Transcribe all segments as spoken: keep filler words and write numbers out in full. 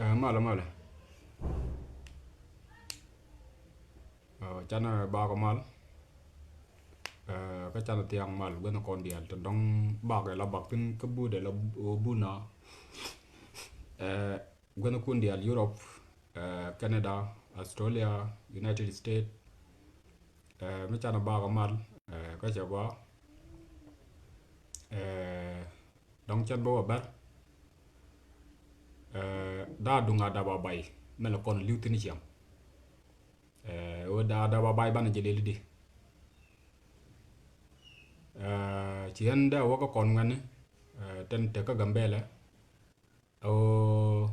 Ɛ, malɛ, malɛ. Ɛ, canɛ bakɔ mal. Ɛ, kä canɛ thiaŋ mal guänh kɔn diaal tin dɔŋ bakɛ la bak thin kä budɛ la bu na. Ɛ, guänh kun diaal Europe, ɛ, Canada, Australia, United States. Ɛ, mi canɛ bakɔ mal, ɛ, kä cɛ gua. Ɛ, dɔŋ cɛn bä wä bɛr. Ɛ, da duŋ a dap a bay mɛlɛ kɔn li̱w thin ciɛŋ. Ɛ, wä da dap a bay banɛ jɛ lel di. Ɛ, ci ɛn dee wä kä kɔn ŋuɛni, ɛ, tɛn tek kä Gambɛlɛ. Ɛ, wä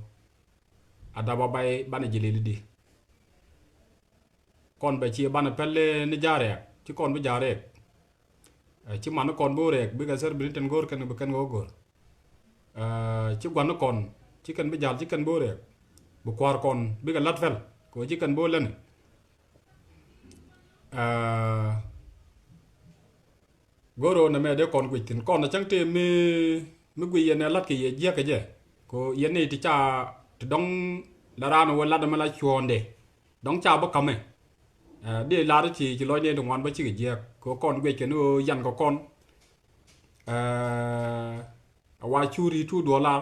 a dap a bay banɛ jɛ lel di. Kɔn bɛ ci banɛ pɛl ni ja̱a̱ rɛɛk, ci kɔn bi ja̱a̱ rɛɛk. Ɛ, ci man ni kɔn bi wä rɛɛk, bikɛ sɛr bi ni tɛn go̱o̱r kɛn bi kɛn wä go̱o̱r. Ɛ, ci gua̱n ni kɔn, ci kɛn bi ja̱a̱l, ci kɛn bi wä rɛɛk. Bi kua̱r kɔn, bikɛ la̱t pɛl, kɛ wä ci kɛn bi wä lɛni. Ɛ, go̱o̱r wä nɛmɛ dee kɔn guic thi̱n, kɔn a cäŋ tëë mi, mi guic yɛn ɛ la̱t kɛ yɛ jiäk kɛ jɛ. Kɛ wä yɛn ni ti ca, ti dɔŋ la raan wä la̱t ɛmɛ la cuɔ̱ɔ̱ŋdɛ. Dɔ̱ŋ ca bä ka̱mɛ. Ɛ, dee lar ci, ci lɔcni ti ŋuan bä cikɛ jiɛɛk. Kɛ kɔn guic kɛn ɣöö yan kɛ kɔn. Ɛ, a wa cu ri tu duɔl lar.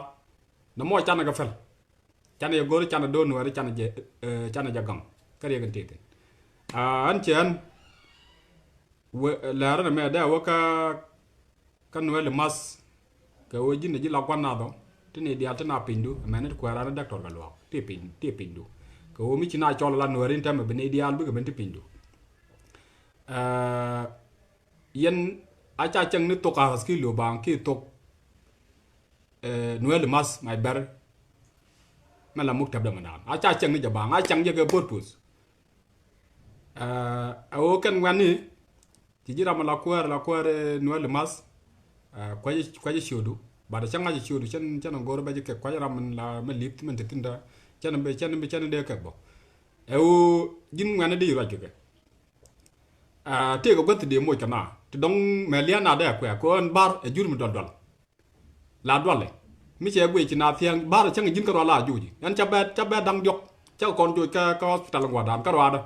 Nɛ mɔ canɛ kɛ pɛl. Canɛ jɛ go̱r, canɛ do̱r nuɛɛri, canɛ jɛ, ɛ, canɛ jɛ gaŋ. Kä riɛk in tëë thi̱n. Ɛ, ɛn cɛ ɛn. Wee, lɛɛrä nɛ mɛ dee wä kä, kä Nuɛli math. Kɛ wee ji̱n ji̱ la gua̱n nath ɔ ti ni diaal ti na pinydu, mɛn ni ti kuɛɛr an däk tɔr kɛ luaak ti piny, ti pinydu. Kɛ wee mi ci na cɔl la Nuɛri in tɛmɛ bi ni diaal bikɛ ben ti pinydu. Ɛ, yɛn a ca cäŋ ni thok a ɣäth ki lo̱ba̱a̱ŋ ki thok, ɛ, Nuɛli math mac bɛr. Mɛ la muk tɛpdɛ mɛ naan a ca cäŋ ni jɛ baaŋ a cäŋ jɛ kɛ purpose. Ɛ, ɛ wee kɛn ŋuɛ̈tni. Ci ji̱ ram la kuäär, la kuäär, ɛ, Nuɛli math. Ɛ, kua̱c, kua̱c cio̱du. Bat cäŋ a ci cio̱du, cän, cän a go̱r bɛ ji̱ kɛ kua̱c ram min la, min li̱p, min te thi̱n da. Cän bi, cän bi, cän dee kɛ bä. Ɛ ɣöö ji̱n ŋuɛ̈tni di ruac kɛ kɛ. Ɛ, tëëkɛ guäth ti dee moc kɛ na. Ti dɔ̱ŋ mɛ lia̱a̱n na dee kuɛ, kɛ ɣöö ɛn ba̱r ɛ jur mi dual dual. La dualɛ. Mi cɛ guic ci na thia̱a̱ŋ ba̱r cäŋ ji̱n kä rual a juuc. Ɛn ca bɛ, ca bɛ da̱ŋ diɔ̱k. Cä kɔn juuc kä, kä hospital ŋua̱dan kä ruaadä.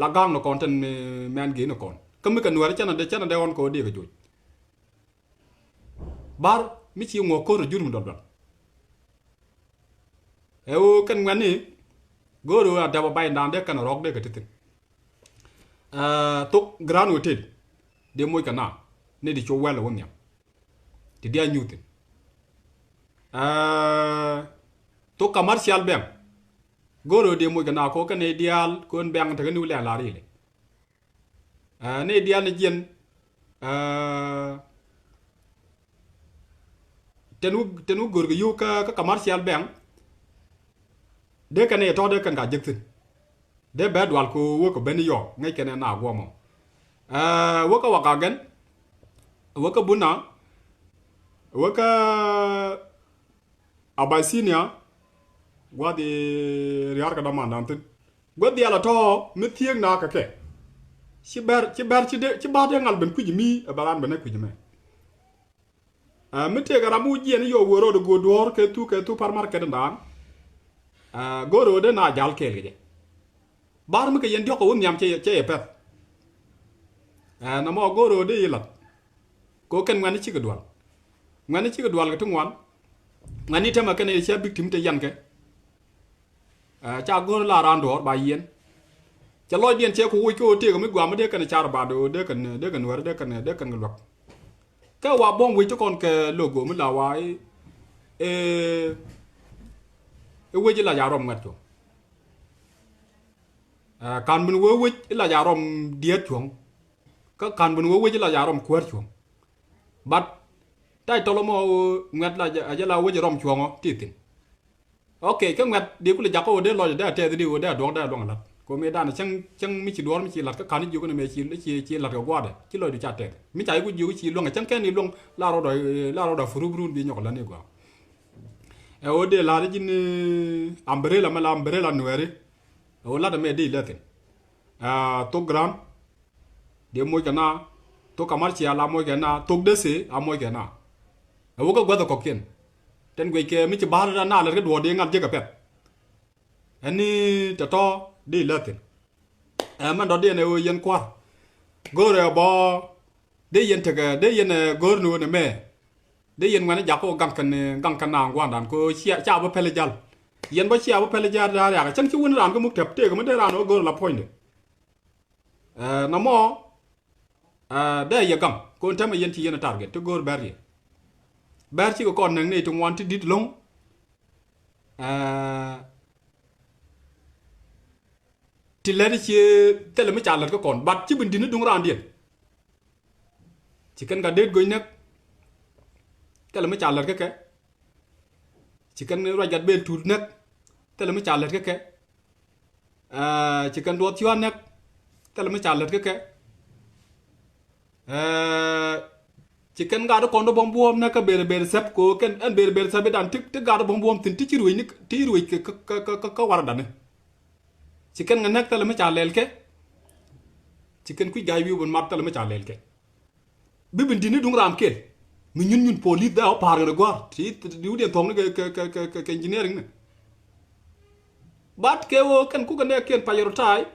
La ga̱a̱ŋ ni kɔn tɛn mi, mɛn gee ni kɔn. Kä mi kɛ nuɛɛr cänä dee, cänä dee ɣɔn kɛ ɣöö dee kɛ juuc. Ba̱r mi ci ŋuɔ̱k ko̱r jur mi duɔl duɔl. Ɛ ɣöö kɛn ŋuɛ̈tni. Go̱o̱r ɣöö a dap a bay da̱a̱n dee kɛn rɔ̱ɔ̱k dee kɛ ti thi̱n. Ɛ, thok Grand Hotel. Dee moc kɛ na. Ni di cu wɛl ɛ wä nhiam. Ti diaal nyuuthin. Ɛ, thok Commercial Bank. Go̱o̱r ɣöö dee moc kɛ na kɛ ɣöö kɛn nɛy diaal kɛ ɣöö ɛn bank tekɛ ni wä lɛl a rili. Ɛ, nɛy diaal ni jiɛn. Ɛ, tɛn wä, tän wä go̱o̱r kɛ yio̱w kä, kä Commercial Bank. Dee kɛn nɛy tɔ̱ dee kɛn ka jek thi̱n. Dee bɛ dual kɛ wä kɛ ben yɔɔk ŋäc kɛn ɛ na guɔmɔ. Ɛ, wä kä Wakagen. Wä kä Buna. Wä kä Abyssinia. Gua̱th i̱ ria̱r kɛ dɔ̱man da̱ŋ thi̱n. Gua̱th diaal a tɔ̱ mi thiek na kɛ kɛ. Ci bɛr, ci bɛr, ci dee, ci ba̱a̱r dee ŋal ben kui̱c mi ɛ bɛ raan ben ɛ kui̱c mɛ. Ɛ, mi tëëkɛ ram mi wä jiɛn i̱ yɔw wee ro̱o̱d i̱ go̱o̱r duɔ̱ɔ̱r kɛ thuk, kɛ thuk par mar kɛt in da̱a̱n. Ɛ, go̱o̱r ro̱o̱d in a ja̱l kɛɛl kɛ jɛ. Ba̱r mi kɛ yɛn diɔ̱k kɛ wä nhiam cɛ, cɛ yɛ pɛth. Ɛ, nɔmɔ go̱o̱r ro̱o̱d in i̱ la̱t. Kɛ ɣöö kɛn ŋuɛ̈tni cikɛ dual. Ŋuɛ̈tni cikɛ dual kɛ ti ŋuan. Ŋuɛ̈tni täämɛ kɛn ɛ cɛ bik tim te yan kɛ. Ɛ, ca go̱r la raan duɔ̱ɔ̱r ba yiɛn. Cɛ lɔcdiɛn cɛ ku woc kä ɣöö tëëkɛ mi gua̱a̱m mi dee kɛn car ba dee, dee kɛn, dee kɛn nuɛr, dee kɛn, dee kɛn kɛ luäk. Kɛ wa buɔ̱m wec ti kɔn kɛ logo mi la wa i̱, ɛ, i̱ wec i̱ la ca rɔm ŋuɛ̈t cuɔ̱ŋ. Ɛ, ka̱n bin wee wec i̱ la ca rɔm diɛɛth cuɔ̱ŋ. Kä ka̱n bin wee wec i̱ la ca rɔm kuäär cuɔ̱ŋ. But ta̱y tɔl mɔ ŋuɛ̈t la jɛ, a jɛ la wec rɔm cuɔ̱ŋ ɔ ti thi̱n. Ok, kä ŋuɛ̈t di kulɛ jakä ɣöö dee lɔcdɛ dee a tɛth di ɣöö dee a duɔ̱ŋ dee a luäŋ a la̱t. Kɛ ɣöö mëë danɛ cäŋ, cäŋ mi ci duɔ̱ɔ̱r mi ci la̱t kä ka̱n jiök ni mëë ci, ci, ci la̱t kɛ gua̱a̱dɛ. Ci lɔcdu ca tɛth. Mi ca ji̱ ku jiök ci luäŋ cäŋ kɛn i̱ luäŋ la rɔɔdɔ, la rɔɔdɔ furup run bi nyɔk la̱t ni gua̱a̱. Ɛ ɣöö dee la̱t ji̱n, ɛ, umbrella mɛ la umbrella nuɛɛri. Ɛ ɣöö la̱t ɛmɛ dee ilɛthin. Ɛ, thok Grand. Dee moc kɛ na, thok Commercial a moc kɛ na, thok Dese a moc kɛ na. Ɛ wä kä guäth ɛ kɔ̱kiɛn. Tɛn guic kɛ mi ci ba̱a̱r na lɛt kä duɔ̱ɔ̱r dee ŋa̱l jek kɛ pɛth. Ɛni tɔ̱tɔ̱ di läthin. Ɛ mɛn dɔ̱diɛn ɛ ɣöö yɛn kua̱r. Go̱o̱rɛ bɔ di yɛn tekɛ di yɛn ɛ go̱o̱r ni ɣöö ni mɛ. Di yɛn ŋuɛ̈ni jakä ɣöö gaŋ kɛn gaŋ kɛn naaŋ gua̱a̱ndan kɛ ɣöö cia ca bä pɛl jäl. Yɛn bä cia bä pɛl jäl da̱a̱r riakä cɛn ci wun raan kä muk tɛp tëëk mi dee raan ɣöö go̱o̱r la puɔ̱nydɛ. Ɛ nɔmɔ ɛ dee yɛ gaŋ kɔn tɛmɛ yɛn ci yɛn ɛ target ti go̱o̱r bɛr yɛ. Bɛr cikɛ kɔn nɛŋ ni ti ŋuan ti di̱t lo̱ŋ. Ɛ ti lɛt ci thilɛ mi ca lät kä kɔn but ci bin di̱t ni duŋ raandiɛn. Ci kɛn gat deet go̱ny näk thilɛ mi ca lät kä kɛ. Ci kɛn ruac gat bel tuut näk thilɛ mi ca lät kä kɛ. Ɛ ci kɛn duɔth cua̱n näk thilɛ mi ca lät kä kɛ. Ɛ ci kɛn gat kɔn dɔ buɔ̱m buɔ̱m näk kä ber ber thɛp ko kɛn ɛn ber ber thɛp idan ti ti gat buɔ̱m buɔ̱m thin ti ci ruec ni ti ruec kɛ kɛ kɛ kɛ waradani. Ci kɛn ŋɛ näk thilɛ mi ca lɛl kɛ. Ci kɛn kui̱ ga̱a̱c wi̱i̱ wun mat thilɛ mi ca lɛl kɛ. Bi bin di̱t ni duŋ ram kel mi nyun nyun police dhɛ ɔ pa̱a̱r ɣän ɛ gua̱a̱r ti ti wut yɛn thɔ̱ŋni kɛ kɛ kɛ kɛ kɛ engineering ni. But kɛ ɣöö kɛn kukɛ nɛ kiɛn prioritize.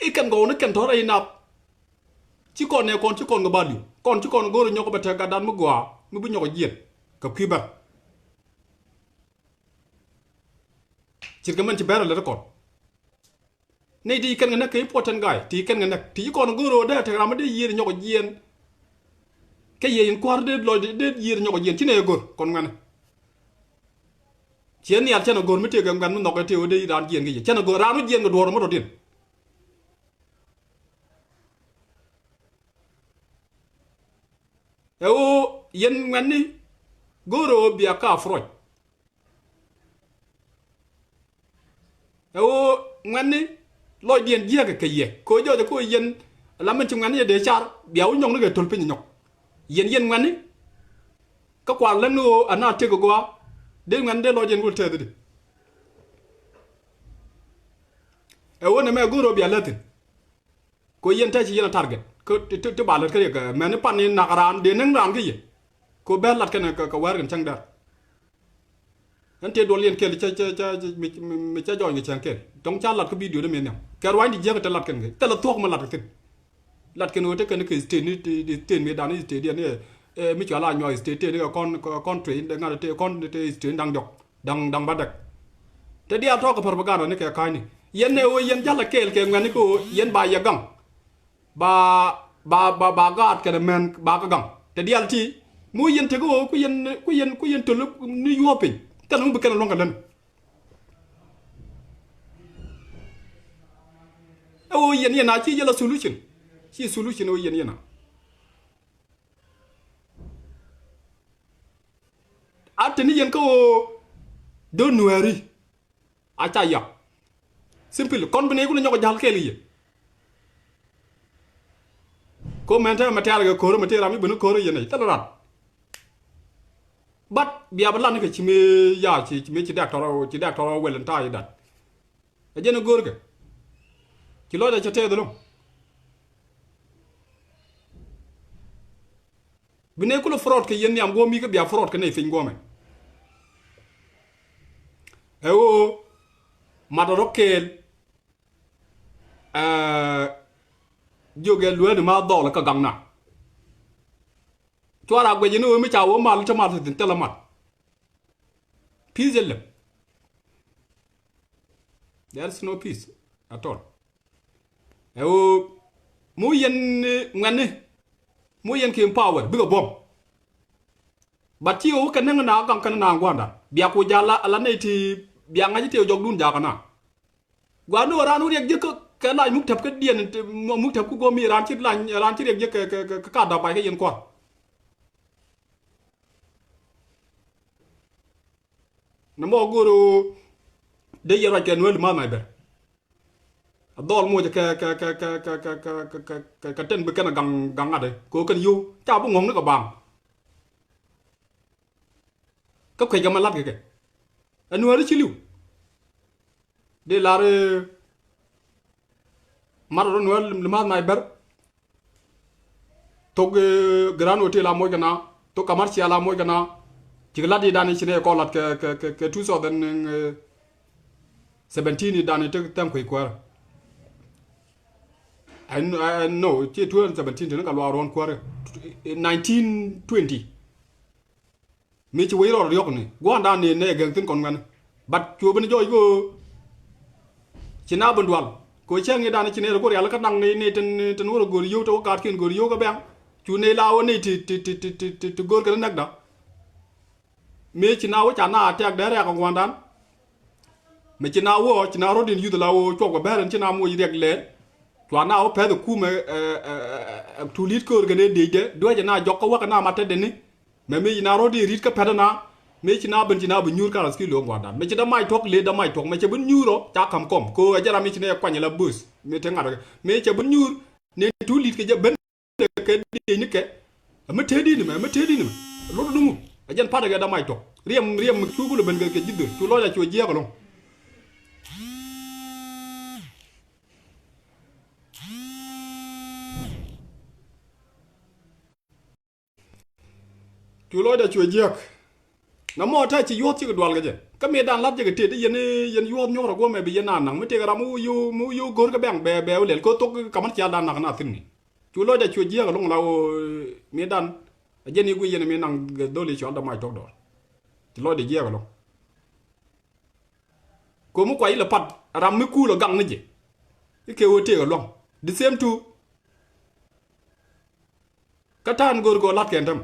I̱ kɛn gɔw ni kɛn tɔ̱rɛ inath. Ci kɔn nɛ kɔn ci kɔn kɛ baliw kɔn ci kɔn go̱o̱r nyɔk bɛ tɛk gatdan mi gɔaa mi bi nyɔk jiɛn kɛ kui̱ bär. Cirkɛ mɛn ci bɛr ɛ lät kɔn. Nɛy ti kɛn kɛ näk kɛ important guy ti kɛn kɛ näk ti kɔn go̱o̱r ɣöö dee tek ram mi dee yiëër nyɔk jiɛɛn. Kɛ yiëë in kua̱r dee lɔc dee yiëër nyɔk jiɛɛn ci nɛ yɛ go̱o̱r kɔn ŋuɛ̈nɛ. Ciɛ nhial cɛn a go̱o̱r mi tëëk kɛ ŋuɛ̈n mi nhɔk kɛ tëë ɣöö dee raan jiɛɛn kɛ yɛ cɛn a go̱o̱r raan mi jiɛɛn kɛ duɔ̱ɔ̱r mi tɔ diɛn. Ɛ ɣöö yɛn ŋuɛ̈tni go̱o̱r ɣöö bia ka approach. Ɛ ɣöö ŋuɛ̈tni lɔcdiɛn jiääkɛ kɛ yɛ kɛ ɣöö jɔɔcɛ kɛ ɣöö yɛn la min ci ŋuɛ̈tni yɛ dee car bia wä nyɔk ni kɛ töl piny nyɔk. Yɛn yɛn ŋuɛ̈tni kä kual läŋni ɣöö ana tëk gɔaa dee ŋuɛ̈tni dee lɔcdiɛn wä tɛth di. Ɛ ɣöö nɛmɛ go̱o̱r ɣöö bia lät thi̱n. Kɛ ɣöö yɛn tɛ̈ ci yɛn a target kä ti ti ba lät kä riɛk mɛni pan in nak raan dee näŋ raan kä yɛ. Kɛ ɣöö bɛ lat kɛn kɛ wɛ̈ɛ̈r kɛn cäŋ dɛr. Ɛn tëë duɔl yɛn kɛl cä cä cä mi cä jɔɔny kɛ cäŋ kɛl dɔ̱ŋ ca lat kä bidio dee mi nhiam kɛ ruanydi jiäk te lat kɛn kɛ thilɛ thuɔ̱k mi lat kɛ thi̱n. Lat kɛn ɣöö te kɛn kɛ state ni state mi dan state yɛn ɛ mi cɔal a nyuak state te ni kɛ kɔn kɔn tuey dee ŋa̱t te kɔn te state da̱ŋ jɔk. Da̱ŋ da̱ŋ ba däk. Te diaal tɔ̱ kɛ propaganda ni kɛ ka̱a̱cni yɛn ɛ ɣöö yɛn ja̱l a kɛɛl kɛ ŋuɛ̈tni kɛ ɣöö yɛn ba yɛ gaŋ. Ba ba ba ba gaat kɛnɛ mɛn ba kä gaŋ te diaal ti mi wä yɛn tek ɣöö ku yɛn ku yɛn ku yɛn töl ni yuɔ̱ɔ̱p piny. Thilɛ mi bi kɛn luɔ̱ŋ kɛ län. Ɛ ɣöö yɛn yɛn a ci yɛl a solution. Ci solution ɛ ɣöö yɛn yɛn a a te ni yɛn kä ɣöö do̱n nuääri. A ca yap. Simple kɔn bi nɛy kun nyɔk ja̱l kɛɛl yɛ. Ko mɛn te mɛ tɛɛr kɛ ko̱r mɛ tëë ram mi ben ko̱r yɛ nɛy thil rat. But bia bi lan kɛ ci mi ya ci mi ci dɛk tɔrɔ ci dɛk tɔrɔ wel in ta̱a̱ i̱ dat. Ɛ jɛn ɛ go̱o̱rkɛ. Ci lɔcdɛ cɛ tɛɛth ɛlɔ̱ŋ. Bi nɛy kulɛ fraud kɛ yɛn nhiam guɔ̱m mi kä bia fraud kɛ nɛy piny guɔ̱mɛ. Ɛ ɣöö mat rɔ kɛɛl. Jiök ɛ lueeni ma dhɔl kä gaŋna. Cuar a guɛc ni ɣöö mi ca wä mal te mal te thin thilɛ mat. Peace ɛ lɛm. There is no peace at all. Ɛ ɣöö mi wä yɛn ŋuɛ̈tni mi wä yɛn kɛ empower bikɛ buɔ̱m. But ci ɣöö wä kɛ näŋ na gaŋ kɛn na gua̱a̱nda bia ku ja̱ la la nɛy ti bia ŋa̱c ti jɔkdun jakä na. Gua̱a̱r ni ɣöö raan wä riɛk jiäk kɛ lac muk täp kä diɛn muk täp kä guɔ̱m mi raan ci lac raan ci riɛk jiäk kɛ kɛ kɛ ka da̱p bac kä yɛn kua̱r. Nɛ mɔ go̱o̱r ɣöö dee yɛ ruac kɛ nuel ma̱a̱th mac bɛr. A dhɔl moc kɛ kɛ kɛ kɛ kɛ kɛ kɛ kɛ kɛ ten bi kɛn a gaŋ gaŋ ŋa̱t ɛ kɛ ɣöö kɛn yio̱w ca bi ŋɔ̱ŋni kɛ baŋ. Kä kuec kɛ ma la̱t kɛ kɛ ɛ nuääri ci li̱w. Dee lar mat rɔ nuäär lima̱a̱th mac bär. Thok Grand Hotel a moc kɛ na, thok Commercial a moc kɛ na. Cikɛ lat i̱ dan i̱ ci nɛ kɔ lat kɛ, kɛ, kɛ, kɛ two thousand seventeen i̱ dan i̱ tek thɛm kuec kuäär. I kn-, I, I know, ci two thousand seventeen tini ka luaar ruɔ̱n kuäär. Nineteen twenty. Mi ci wec rɔɔd riɔ̱kni gua̱a̱ndan ni nɛ gɛŋ thi̱n kɔn ŋuɛ̈ni. But cu ben jɔɔc ɣöö ci na ben dual kɛ ɣöö cäŋ i̱ dan i̱ ci nɛ rɔ go̱r rial kä naŋ ni, ni tin, ni tin wä rɔ go̱r yio̱w te wä kaatkiɛn go̱r yio̱w kä bɛ̈ŋ. Cu nɛ la wä ni ti, ti, ti go̱r kɛn näkda. Mëë ci na wä ca na tɛ̈k dee rɛɛk ɛ gua̱ndan. Mëë ci na wä ci na rɔ̱t in yuth la wä cuɔp kɛ bɛ̈r in ci na moc riɛk lɛɛl. Cua na wä pɛth ɛ kumɛ, ɛ, ɛ, ɛ, ɛ, tuli̱t köör kɛn ɛ dec dee duäc ɛ na jɔk kä wäk ɛ na mat te deni. Mɛ mëë ci na rɔ̱t in ri̱t kä pɛt ɛ na. Mëë ci na ben ci na ben nyuur karas ki lo̱o̱ŋ gua̱ndan. Mëë ci dämac tuɔ̱k lëë dämac tuɔ̱k. Mëë cɛ ben nyuur ɔ ca ka̱m kɔm. Kɛ ɣöö ɛ jɛ ram mi ci nɛ kuany ɛ la bööth. Mëë te ŋa̱t ɛ kɛ. Mëë cɛ ben nyuur ni tuli̱t kɛ jɛ ben. Kɛ diecni kɛ. Ɛ mi tëëdi ni mɛ, ɛ mi tëëdi ni mɛ. Lot duŋu. Ɛ jɛn pa̱t ɛ kɛ dämac tɔk. Riɛm, riɛm cu kulɛ ben kɛ, kɛ ji̱ dhöl. Cu lɔc a cu jiɛɛk ɛlɔ̱ŋ. Cu lɔcdɛ cuɛ jiäk. Nɔmɔ tɛ̈ ci yuɔ̱th cikɛ dual kɛ jɛ. Kä mëëdan la̱t jɛ kɛ tëët i̱ yɛn, yɛn yuɔ̱th nyuɔ̱k rɔ guɔ̱mɛ bi yɛn na naŋ mi tëëk ram mi wä yio̱w, mi wä yio̱w go̱r kä bɛ̈ŋ bɛ, bɛ wä lɛl kä thok kä kaman cial dan nak na thi̱n ni. Cu lɔcdɛ cuɛ jiäk ɛlɔ̱ŋ la ɣöö mëëdan. A jɛn i̱ guic yɛn mi naŋ dholi cɔal dämac tɔk dɔɔr. Ci lɔcdɛ jiäk ɛlɔ̱ŋ. Ko̱mi kuay ilɛ pat ram mi kuul ɛ gaŋ ni jɛ. I̱ kɛ ɣöö tëëk ɛ lua̱ŋ. The same too. Kä ta̱a̱n go̱o̱r kɛ ɣöö la̱t kɛn tɛm.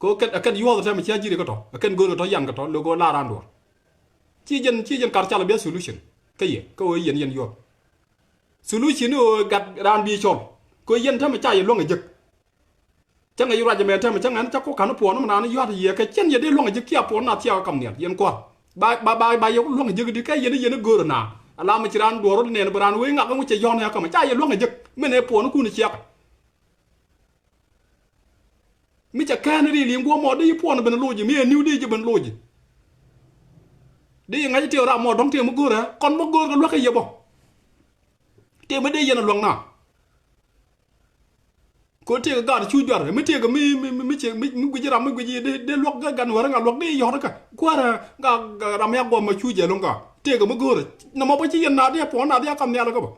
Kɛ ɣöö kɛn, ɛ kɛn yuɔ̱ɔ̱th tɛm cia ji̱ri kä tɔ̱. Ɛ kɛn go̱o̱r kɛ tɔ̱ yan kɛ tɔ̱ lo̱k ɣöö la̱r raan duɔ̱ɔ̱r. Ci jɛn, ci jɛn kar cal ɛ bia solution. Kä yɛ, kä ɣöö yɛn, yɛn yuɔ̱ɔ̱th. Solution ni ɣöö gat raan bi cɔl. Kɛ ɣöö yɛn tɛm ca yɛ luäŋ ɛ jek. Cä ŋäc ruac ɛmɛ tɛmɛ cä ŋɛn cä kuk ka̱n puɔ̱n mi naan yua̱t yiëë kɛ cɛn yɛ dee luäŋ ji̱ kiɛ puɔ̱n na thiakä kam nhial yɛn kua̱r. Ba, ba, ba, ba yɛ luäŋ ji̱ di kɛ yɛn, yɛn go̱o̱r na. Ala mi ci raan duɔ̱ɔ̱r rɔ nɛn bi raan wee ŋak ŋu cɛ yɔ̱ɔ̱n ɛ kamɛ ca yɛ luäŋ ji̱. Min ɛ puɔ̱n kun ciɛk. Mi cɛ kɛn ri li̱i̱ŋ guɔ mɔ dee yi puɔ̱n ben lo̱c mi ɛ niw dee ji̱ ben lo̱c. Dee yi ŋa̱c tëë ram mɔ dɔ̱ŋ tëë mi go̱o̱rɛ kɔn mi go̱o̱r kɛ luäk kɛ yɛ bɔ. Tëë mi dee yɛn ɛ luäŋ na. Ko tëëkɛ gaat cu juar mi tëëkɛ mi, mi, mi, mi, mi guic ram mi guic dee, dee luɔk kä gan wärä ŋa luɔk dee yɔ̱t kä kuäärä ŋa ram ya guɔm ma cu jɛ luŋ kä tëëkɛ mi go̱o̱rä. Nɔmɔ bä ci yɛn na dee puɔ̱n na dee kam nhial kä bä.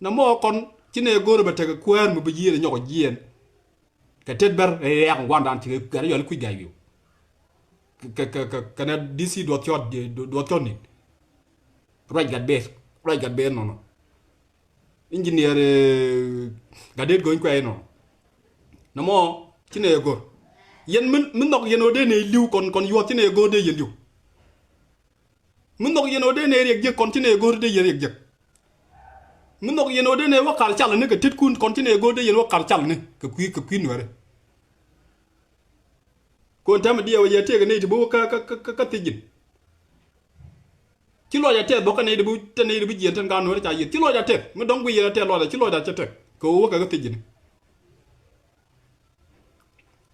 Nɔmɔ kɔn ci nɛ go̱o̱rä bɛ tekɛ kuäär mi bi jiɛɛn nyɔk jiɛɛn. Kɛ tet bɛr rɛɛk ŋuandan cikɛ kɛn yɔl kui̱ ga̱a̱c wi̱i̱. Kɛ, kɛ, kɛ, kɛnɛ D C duɔth cɔt, duɔth cɔt ni. Ruac gat beth, ruac gat beth nɔnɔ. Engineer, eh, gat det go̱ny kuɛ nɔnɔ. Nɔmɔ ci nɛ go̱r. Yɛn min, min nhɔk yɛn ɣöö dee nɛ li̱w kɔn, kɔn yuɔth ci nɛ go̱r dee yɛn li̱w. Mi nhɔk yɛn ɣöö dee nɛ riɛk jiäk kɔn ci nɛ go̱o̱r dee yɛn riɛk jiäk. Mi nhɔk yɛn ɣöö dee nɛ wä kal cal ni kɛ tetkun kɔn ci nɛ go̱o̱r dee yɛn wä kal cal ni kɛ kui̱, kɛ kui̱ nuɛri. Kɔn tɛmɛ diɛw yɛ tëëkɛ nɛy ti bi wä kä, kä, kä, kä, kä thiec ji̱n. Ci lɔc a tɛth bä kä nɛy ti bi, te nɛy ti bi jiɛn ten ka nuɛri ca yieth. Ci lɔc a tɛth. Mi dɔ̱ŋ guiy yɛn a tɛth lɔc a, ci lɔc a cɛ tɛth. Kɛ wä wä kɛ kä thiec ji̱n.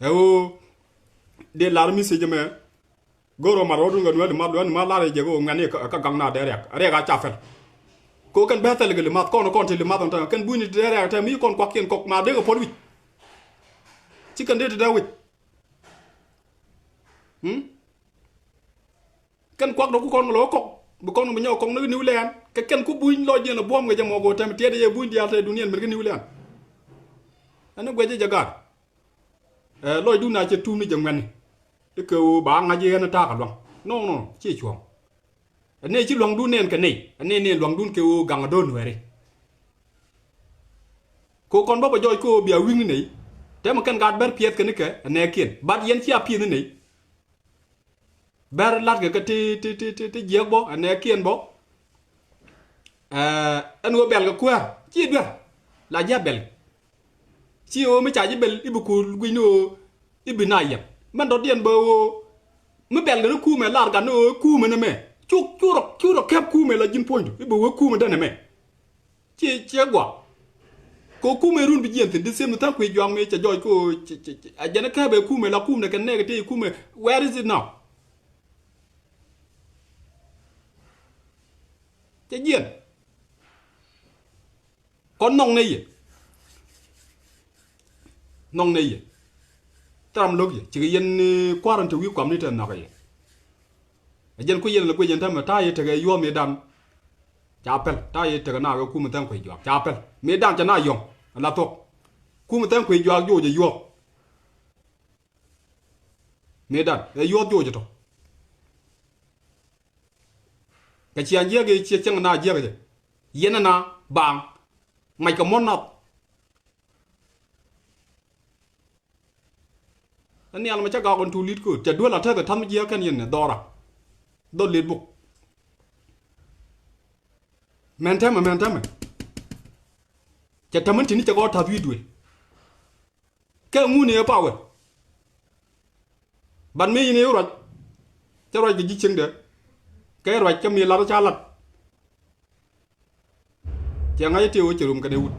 Ɛ ɣöö dee lar mi thiec ɛmɛ. Go̱r ɔ mat rɔɔdun kɛ duel limath, duel limath lar jɛ kɛ ɣöö ŋuɛ̈tni kä, kä gaŋ na dee riɛk. Riɛk a ca pɛl. Kɛ ɣöö kɛn bɛ thɛl kɛ limath, kɔn, kɔn ti limath ɔn tɛn. Kɛn bunyni ti dee riɛk tɛn mi kɔn kuakiɛn kɔk na dee kɛ puɔl wi̱c. Ci kɛn dee ti dee wi̱c. Hmm? Kɛn kuak dɔ̱ku kɔn kɛ lɔ kɔk. Bi kɔn bi nyɔk kɔk ni kɛ New Land. Kɛ kɛn ku buny lɔcdiɛn ɛ buɔ̱m kɛ jɛ mɔ kɛ ɣöö tɛm tiɛt jɛ buny diaal te duniɛn mɛr kɛ New Land. Ɛn ni guɛc jɛ jɛ gaat. Ɛ, lɔcdun a cɛ tuum ni jɛ ŋuɛ̈tni. I̱ kɛ ɣöö ba ŋa̱c i̱ ɣän ta̱a̱ kɛ lua̱ŋ. Nɔŋ, nɔŋ, ciɛ cuɔ̱ɔ̱ŋ. Ɛ nɛy ci lua̱ŋdun nɛn kɛ nɛy. Ɛ nɛy, nɛy lua̱ŋdun kɛ ɣöö gaŋ a do̱r nuɛ̈ri. Kɛ ɣöö kɔn bä bɛ jɔɔc kɛ ɣöö bia wi̱i̱ŋ ni nɛy. Tɛmɛ kɛn gaat bɛr piɛth kɛn ni kɛ ɛ nɛɛkiɛn. Bat yɛn cia pi̱i̱th ni nɛy. Bɛr la̱tkɛ kä ti, ti, ti, ti, ti jiäk bä, ɛ nɛɛkiɛn bä. Ɛ, ɛn ɣöö bɛl kɛ kuäär, ci duer. La ji̱ a bɛl. Ci ɣöö mi ca ji̱ bɛl, i̱ bi kuul gui̱ny ni ɣöö, i̱ bi na yɛm. Mɛn dɔ̱diɛn bä ɣöö, mi bɛl kɛ ni kuumɛ lar gat ni ɣöö, kuumɛ ni mɛ. Cuk, cuk rɔ, cuk rɔ kɛp kuumɛ la ji̱n puɔ̱nydu, i̱ bi wee kuumɛ dɛn ni mɛ. Ci, ci gua. Ko kumɛ run bi jiɛn thin di sim ni tha̱a̱ŋ kui̱ juaŋ mi cɛ jɔɔc ko ci, ci, ci. A jɛn kɛpɛ kumɛ la kumɛ kɛ nɛk ti kumɛ. Where is it now? Cɛ jiɛn. Kɔn nɔŋ nɛ yɛ. Nɔŋ nɛ yɛ. Thil ram lo̱k yɛ, cikɛ yɛn, eh, kua̱r in te wi̱i̱ kuam ni te nhɔakɛ yɛ. Ɛ jɛn kui̱ yɛn lɛ guic yɛn täämɛ, ta̱a̱ yɛ tekɛ yuɔ̱ɔ̱m mëëdan. Ca pɛl, ta̱a̱ yɛ tekɛ naath kɛ kumɛ Thɛŋ Kuec Juak. Ca pɛl. Mëëdan cɛ naath yɔ̱ŋ. La thuɔ̱k. Kumɛ Thɛŋ Kuec Juak joc ɛ yuɔ̱ɔ̱k. Mëëdan ɛ yuɔ̱ɔ̱k joc ɛ tɔ. Kɛ ciaŋ jiäk i̱ ciɛ cäŋ naath jiäk jɛ. Yɛn ɛ naath baaŋ. Mac kɛ muɔ̱n nath. Ɛ nhial mɛ cä gak ɣɔn tuul li̱t kööt. Cɛ duel a tɛth ɛ ta̱th mi jiääk kɛn yɛn ɛ dhɔra. Dhɔl let buk. Mɛn tɛmɛ, mɛn tɛmɛ. Cɛ tɛmɛ tin cɛ gɔɔ ta̱th wi̱i̱ duël. Kɛ ŋun ëë pawɛ. Ban mi yin ëë ruac. Cɛ ruac kɛ ji̱ cieŋdɛ. Kɛ ruac kɛ mi lat ca lat. Cɛ ŋa̱c ɛ tëë wä cɛ rom kɛnɛ wut.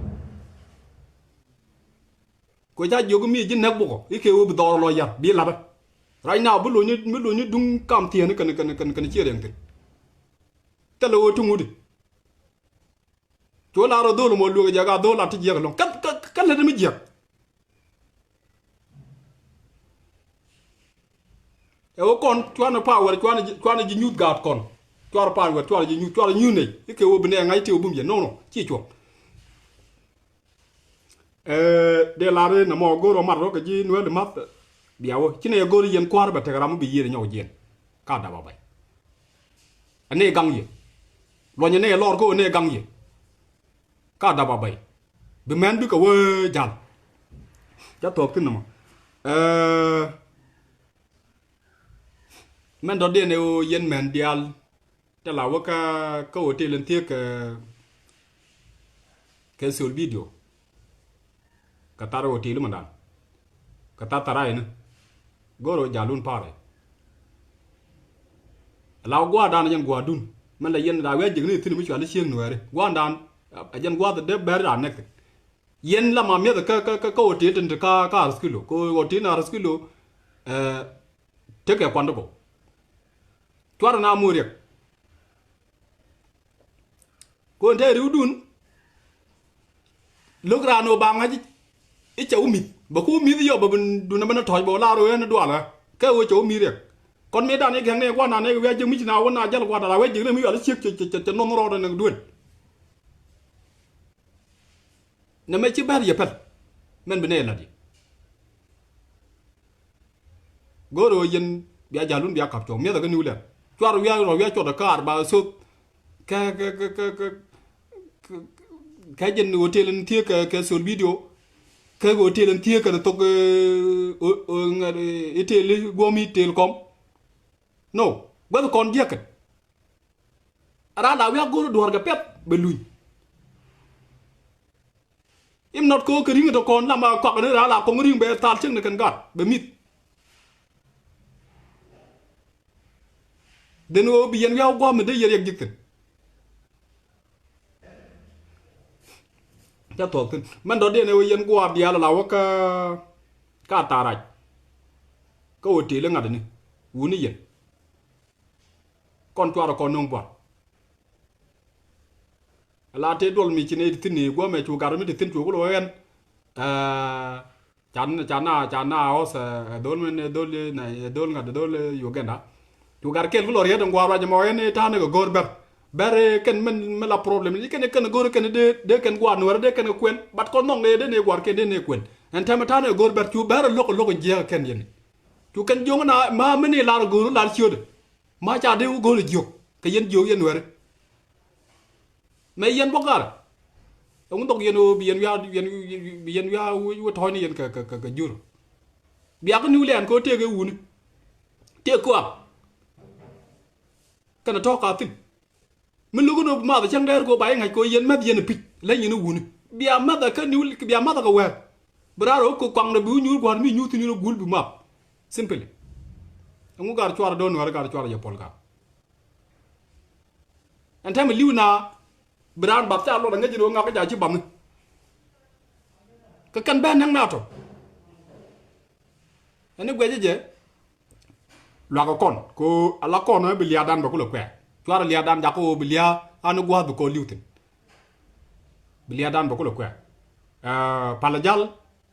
Kɛ ca jiök mi ji̱ nɛk bukɔ i̱ kɛ wä bi dhɔr lɔ yar bi lapɛ. Right now bi lony, bi lony duŋ kam thieen kɛn, kɛn, kɛn, kɛn ciɛ riɛŋ thi̱n. Thilɛ wä tuŋ wut i̱ cu lar ɔ dho̱l mɔ luek jɛ ka dho̱l lat ti jiɛk ɛlɔ̱ŋ. Kä, kä, kä lät mi jiɛk. Ɛ wä kɔn cuanɛ power, cuanɛ ji̱, cuanɛ ji̱ nyuth gaat kɔn. Cuarɛ power, cuarɛ ji̱ nyuth, cuarɛ nyuth nɛy. I̱ kɛ wä bi nɛ ŋa̱c ti wä bum yɛ. No, no. Ci cuɔ̱ŋ. Ɛ, dee lar i̱ nɛ mɔ go̱r ɔ mat rɔ kɛ ji̱ nuɛl i̱ math. Bia wä. Ci nɛ yɛ go̱r i̱ yɛn kua̱r bɛ tekɛ ram mi bi yiëër inyɔk jiɛn. Ka dap a bay. Ɛ nɛ gaŋ yɛ. Luɔ̱ny ɛ nɛ lɔr kä ɛ nɛ gaŋ yɛ. Ka dap a bay. Bi mɛn bikɛ wee jal. Ca thuɔ̱k thi̱n nɔmɔ. Ɛ, mɛn dɔ̱diɛn ɛ ɣöö yɛn mɛn diaal. Tɛ la wä kä, kä hotel in thiek kɛ, kɛ Sol Video. Kɛ thar hotel mɛ dan. Kɛ thar tharay ni. Go̱r ɣöö jalun parɛ. La wä gua̱a̱r dan jɛn gua̱a̱r dun. Mɛn la yɛn la wi̱i̱ a ji̱k ni thi̱n mi cual i̱ cieŋ nuɛɛri. Gua̱a̱r dan, a jɛn gua̱a̱r dee bɛr dan nɛk thi̱n. Yɛn la ma mi̱eth kä, kä, kä, kä hotel tin ti ka, ka Aris Kilo. Kä hotel ni Aris Kilo, eh, tekɛ kuan ti gɔw. Cuarɛ na moc riɛk. Kɔn te riwdun. Lo̱k raan ɣöö ba ŋa̱c i̱ cɛ wä mi̱th. Bɛ ku mi̱th yɔ bɛ bi dun ɛmɛn tɔ̱c bɛ wä lar ɣöö ɛn dualɛ. Kɛ ɣöö cɛ wä mi̱th riɛk. Kɔn mëëdan i̱ gɛ̈ŋ ni gua̱n na ni wi̱i̱ a jiäk mi ci na wä na jäl gua̱n na wi̱i̱ a jiäk ni mi wi̱i̱ a jiäk ci, ci, ci nɔnh rɔɔdɛ ni duel. Nɛ mɛ ci bɛr yɛ pɛl. Mɛn bi nɛ yɛ la̱t yɛ. Go̱o̱r ɣöö yɛn bia ja̱lun bia ka̱p cuɔ̱ŋ mi̱eth ɛ kä niw lɛr. Cuarɛ wi̱i̱ a rɔ wi̱i̱ a cuɔt ɛ kaar ba thoth. Kɛ, kɛ, kɛ, kɛ, kɛ, kɛ, kɛ jɛn hotel in thiee kɛ, kɛ Sol Video. Kɛ hotel in thiee kɛ thok, eh, o, o, ŋɛ, eh, itel guɔ̱mi tel kɔm. No, guäth kɔn jiäkɛ. Raan la wi̱i̱ a go̱o̱r duɔ̱ɔ̱r kɛ piɛth bɛ luny. Im nɔt kɛ ɣöö kɛ ri̱ŋ tɔ kɔn lam a kɔak ni raan la kɔŋ ri̱ŋ bɛ thal cieŋ ni kɛn gaat bɛ mi̱th. Dhen ɣöö bi yɛn wi̱i̱ a gua̱a̱m mi dee yɛ riɛk ji̱k thi̱n. Ca thuɔ̱k thi̱n mɛn dɔ̱diɛn ɛ ɣöö yɛn gua̱a̱r diaal la wä kä, kä Atharac. Kä hotel i̱ ŋa̱t ni wuni yɛn. Kɔn cuarɛ kɔn no̱o̱ŋ buar. Ala tëë duɔl mi ci nɛy ti thi̱n i̱ guɔ̱mɛ cu gat mi ti thi̱n cu ku lo̱ ɣɛn. Ɛ, can, can na, can na ɣɔ̱th, ɛ, ɛ dhol min, ɛ dhol, ɛ, ɛ dhol ŋa̱t, ɛ dhol, ɛ, Uganda. Cu gat kɛl ku lɔ riet in gua̱a̱r ruac ɛmɔ ɣɛn i̱ ta̱a̱n ɛ kɛ go̱o̱r bɛr. Bɛr, ɛ, kɛn min, min la problem. I̱ kɛn, kɛn go̱o̱r kɛn dee, dee kɛn gua̱a̱r nuɛr, dee kɛn kɛ kuɛn. But kɔn nhɔk nɛ, dee nɛ gua̱a̱r kɛn, dee nɛ kuɛn. Ɛn tɛmɛ ta̱a̱n ɛ kɛ go̱o̱r bɛr cu bɛr ɛ lo̱k, ɛ lo̱k in jiääk ɛ kɛn yɛn. Cu kɛn jiöŋ na, ma min i̱ lar ɛ go̱o̱r, lar ciötdɛ. Ma ca dee wä go̱o̱r jiök kɛ yɛn jiök yɛn nuɛri. Mɛ yɛn bä gar. Ɛŋu dhɔk yɛn ɣöö bi yɛn wiaa, yɛn, bi yɛn wiaa wä tɔ̱ɔ̱cni yɛn kɛ, kɛ, kɛ, kɛ jur. Bia kä niw lɛn kɛ ɣöö tëëk ɛ wuni. Tëëk kuak. Kɛnɛ tɔ̱ɔ̱k a thi̱n. Mi lo̱k in ɣöö bi math cäŋ dɛɛr kɛ ɣöö ba yɛ ŋa̱c kɛ ɣöö yɛn mɛth yɛn ɛ pi̱c. Leny yɛn ɛ wuni. Bia math ɛ kä niw, bia math ɛ kɛ wɛɛr. Bi raar ɣöö kɛ kuaŋdɛ bi wä nyuur gua̱a̱r mi nyuuth thi̱n yɛn ɛ guul bi math. Simply. Ɛŋu gar cuarɛ do̱n nuɛɛr gar cuarɛ jɛ puɔl gar. Ɛn tɛmɛ li̱w na bi raan bath ca luɔt aŋäc in ɣöö ŋak kä ca ci bath ni. Kä kɛn bɛ näk na tɔ. Ɛn i̱ guɛcä jɛ luakä kɔn kɛ ɣöö ala kɔn ɛ bi lia̱a̱dan bɛ kulɛ kuɛ̈ɛ̈. Cuarɛ lia̱a̱dan jakä ɣöö bi lia̱a̱ an i̱ gua̱a̱th bi kɔn li̱w thi̱n. Bi lia̱a̱dan bɛ kulɛ kuɛ̈ɛ̈. Ɛ, palä jal.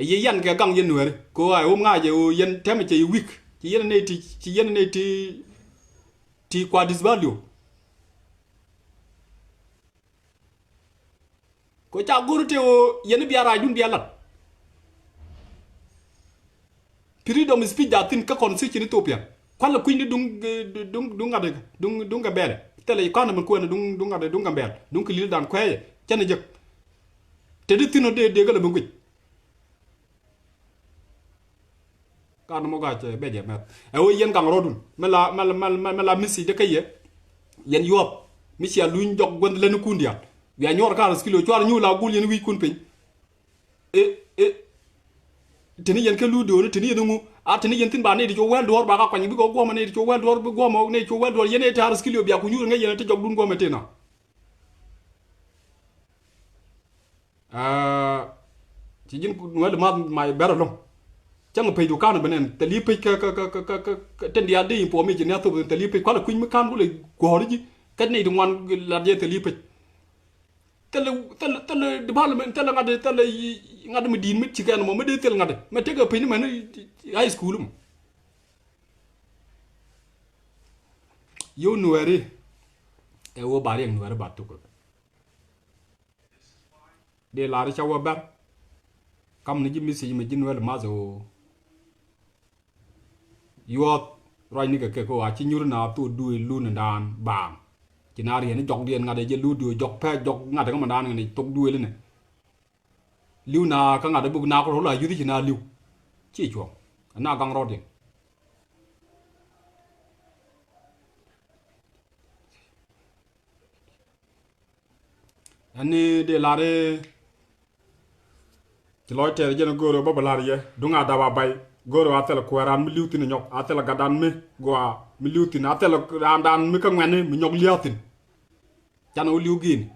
Ɛ yɛ yan kɛ gaŋ yɛn Nuɛri kɛ ɣöö a ɛ wä ŋa̱c ɛ ɣöö yɛn tɛmɛ cɛ yɛ wik, ci yɛn ɛ nɛy ti, ci yɛn ɛ nɛy ti, ti kua disbaliw. Kɛ ca go̱r tëë ɣöö yɛn i̱ bia raacdun bia lat. Freedom of speech da thi̱n kä constitution Ethiopia. Kualɛ kui̱ni duŋ, duŋ, duŋ ŋa̱t, duŋ, duŋ Gambɛl. Thilɛ economy kuɛn duŋ, duŋ ŋa̱t, duŋ Gambɛl. Duŋ kɛ li̱l dan kuɛɛyɛ. Cɛn ɛ jek. Te di thi̱n ɔ dee, dee kä lɛ bi guic. Ka ni mɔ ga̱a̱c bɛ jɛ mɛth. Ɛ wee yɛn gaŋ rɔɔdun. Mi la, mi la, mi la, mi la message de kä yɛ. Yɛn yuɔp. Mi cia luny jɔk guänh leni kun diaal. Bia nyuɔr ka ras kilo cuar nyu la gul yɛn wi̱i̱ kun piny. Ɛ, ɛ. Teni yɛn kä luut dooni, teni yɛn ŋu. A teni yɛn thin ba nɛy ti cu wɛl duɔ̱ɔ̱r ba ka kuany bikɛ guɔmɔ nɛy ti cu wɛl duɔ̱ɔ̱r bi guɔmɔ nɛy ti cu wɛl duɔ̱ɔ̱r yɛn ɛ ti ras kilo bia ku nyuur ŋäc yɛn ti jɔkdun guɔmɔ tena. Aa, ci ji̱n Nuɛli math may bɛr ɛlɔ̱ŋ. Cäŋ pec du ka̱n bi nɛn thil yi pec kä, kä, kä, kä, kä, kä, kä, tin diaal di information ni a thop thil yi pec kualɛ kui̱ny mi ka̱n kulɛ guɔ̱ɔ̱ri ji̱. Kä nɛy ti ŋuan lat jɛ thil yi pec. Thil, thil, thil development, thil ŋa̱t, thil yi, ŋa̱t mi di̱i̱t mi ci kɛn mɔ, mi dee thil ŋa̱t. Mi tekɛ pec ni mɛn high school mɔ. Yio̱w Nuɛri. Ɛ wä ba riɛk Nuɛri ba thuk. Dee lar ca wä bɛr. Kam ni ji̱ message mɛ ji̱ Nuɛli math ɣöö. Yuɔth ruacni kɛ kɛ kɛ ɣöö a ci nyuri na thok duëël lun in daan baaŋ. Ci na riɛn i̱ jɔkdiɛn ŋa̱t ɛ jɛ lut diöö jɔk pɛ̈c jɔk ŋa̱t ɛ ŋämɛ daan ŋa̱t ɛ thok duëël inɛ. Li̱w na kä ŋa̱t ɛ buk na kɛ rol a yuth ci na li̱w. Ci cuɔ̱ŋ. Ɛn na gaŋ rɔɔdiɛn. Ɛn ni dee lar i̱ ci lɔc tɛɛr jɛn go̱o̱r bä bä lar yɛ duŋ a dap a bay go̱o̱r a thil kuɛɛr an mi li̱w thi̱n nyɔk a thil gatdan mi gua mi li̱w thi̱n a thil raandan mi kä ŋuɛ̈ni mi nyɔk li̱a̱ thi̱n. Can wä li̱w gi̱i̱ni